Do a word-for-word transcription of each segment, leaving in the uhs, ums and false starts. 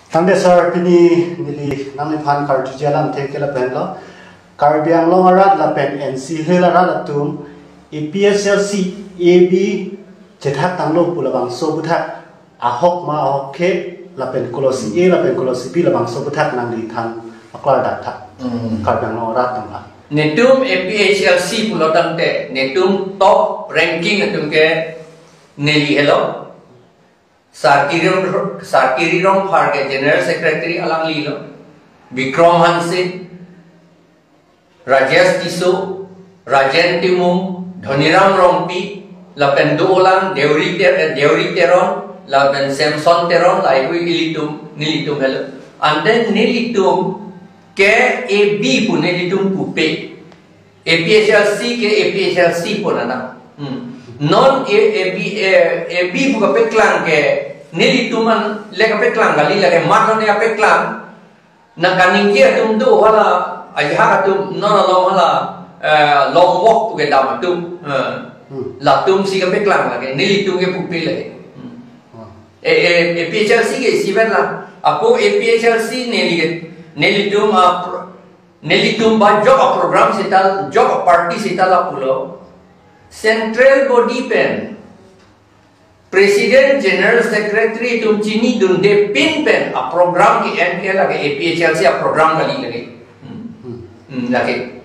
Tangte sir, pini neli nangliphan karjuji alamthe ke lapenlo, Karbi Anglong arat lapen N C Hills arat atum A P H L C A B chethak tanglo pu labangso aputhak ahok ma ahokhe lapen kolosi A lapen kolosi B labangso aputhak nangliphan paklardak tha. Hmm. Karbi Anglong arat atum ha. Netum A P H L C pulo tangte, netum top ranking atum ke neli helo. Sar Kiron, Sar Kiri Rongphar ke General Secretary alanglilo. Bikram Hanse, Rajesh Tisso, Rajen Timung, Dhoniram Rongpi, lapen dolang Deuri Ter-, Deuri Teron, lapen Samson Teron, lahei ilitum, nelitum helo. Ante nelitum ke A B pu nelitum pupe. A P H L C ke A P H L C pu nana. Hmm. Non A, A B, eh, A B pu kapeklang ke nelitum an le kapeklang kali lake, mat non ya peklang. Nang kaningje atum do hala, ajahak atum non along hala, eh, long walk pu kedam atum. Eh, Hmm. Latum si kapeklang lake, nelitum ke pupe lake. Hmm. Hmm. Eh, eh, A P H L C ke isi pen la. Ako A P H L C neli ke, nelitum a pro-, nelitum ba job a program seta, job a party seta lapulo. Central body pen President, General Secretary atum chinidunde pin pen a program ke-en ke lake A P H L C a program kali lake. Hmm. Hmm, lake.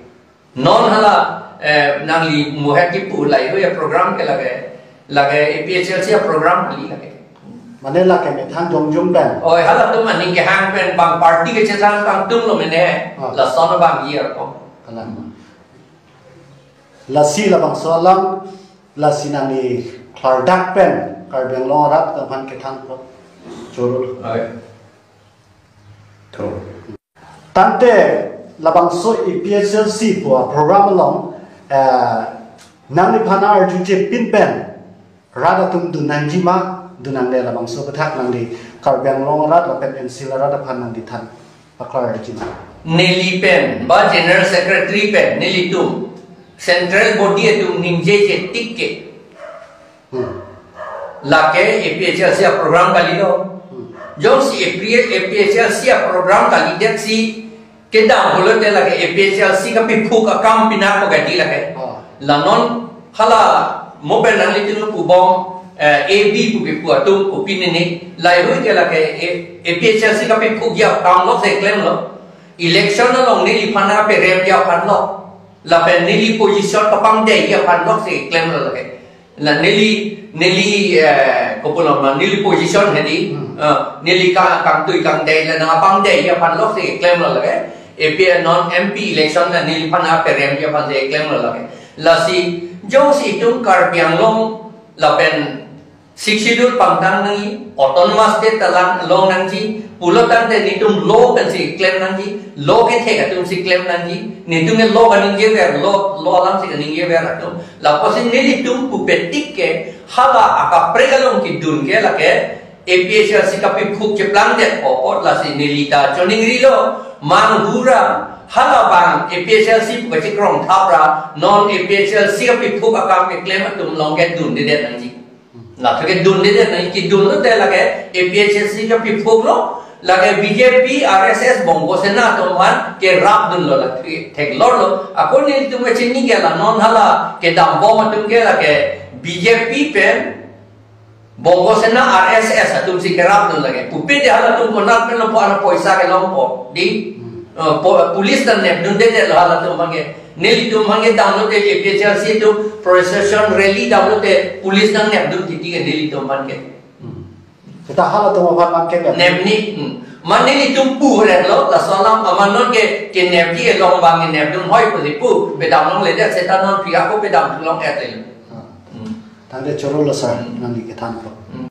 Non hala, eh, nangli muhet kipu lahei ya program ke lake, lake A P H L C a program kali lake. Mane lake methang jongjong pen. Oi, halatum aning kehang pen bang party kechethang tangtunglo mene. Ah. Lason abang year ko. Kalang. Lasi labangso alam, lasi nangli klardak pen Karbi Anglong arat atum aphan kethan po. Choro. Oi. Tho. Tangte labangso A P H L C pu a program along, eh, nangliphan arjuje pin pen rat atum dun nangji ma, dun nangne, labangso aputhak nangli Karbi Anglong arat lapen N C Hills arat aphan nangli than paklarji ma. Neli pen, ba General Secretary pen, nelitum, central body atum ningjeje tik ke. Hmm. Lake A P H L C a program kalilo. Hmm. Jongsi A P, A P H L C a program kalidet si kedam pulote lake A P H L C kapiphuk akam pinak ko kadi lake. Oh. La non hala mo pen nanglitum pubom, eh, A B pu kipu atum pu pini ni. Lahei ke lake A-, A P H L C kapiphukji akam lok si klemlo. Election along neliphan aperemji aphan lok. Lapen neli position kapangdeiji aphan lok si klemlo lake. La neli, neli, eh, kopulo ma, neli position hedi, Hmm. eh, neli ka-, kangtui kangdei la nangpangdei aphan lok si klemlo lake. A P non M P election la neliphan aperemji aphan si klemlo lake. Lasi, jongsi itum Karbi Anglong lapen Sixth Schedule pangtang nangji, Autonomous State ta lang long nangji, pulo tangte netum law pen si klem nangji, law kethek atum si klem nangji, netum ke law kaningjever, law, law alam si kaningjever atum. Lapusi nelitum pupe tik ke, hala akaprek along kedun ke lake, A P H L C kapiphuk cheplangdet apot lasi neli ta choningrilo, man hura, hala bang A P H L C pu kachekrong thapra, non A P H L C kapiphuk akam keklem atum along ke dundedet nangji. Latum ke dundedet nangji, kedunlote lake A P H L C kapiphuklo, lake B J P, R S S, Bongo Sena atum aphan kerapdunlo, lake theklorlo. Ako nelitum kachini ke la non hala kedambom atum ke lake B J P pen Bongo Sena, R S S atum si kerapdun lake. Pupe de halatum konat pen lo po ana poisa kelong po. Di, Hmm. eh, po-, police ta nepdundedetlo halatum aphan ke. Nelitum aphan ke damlote A P H L C atum procession rally damlote police nangnepdun titi ke nelitum aphan ke. Hmm. Seta halatum aphan abang ke nep. Nepni, hmm. Mane nelitum puretlo, laso alam aman non ke, kenepji along abang kenepdun hoi pusi pu, pedam longledet seta non phi ako pedam thu long-et le. Ah. Hmm. Tangte chorolo sir, Hmm. nangli kethan po. Hmm.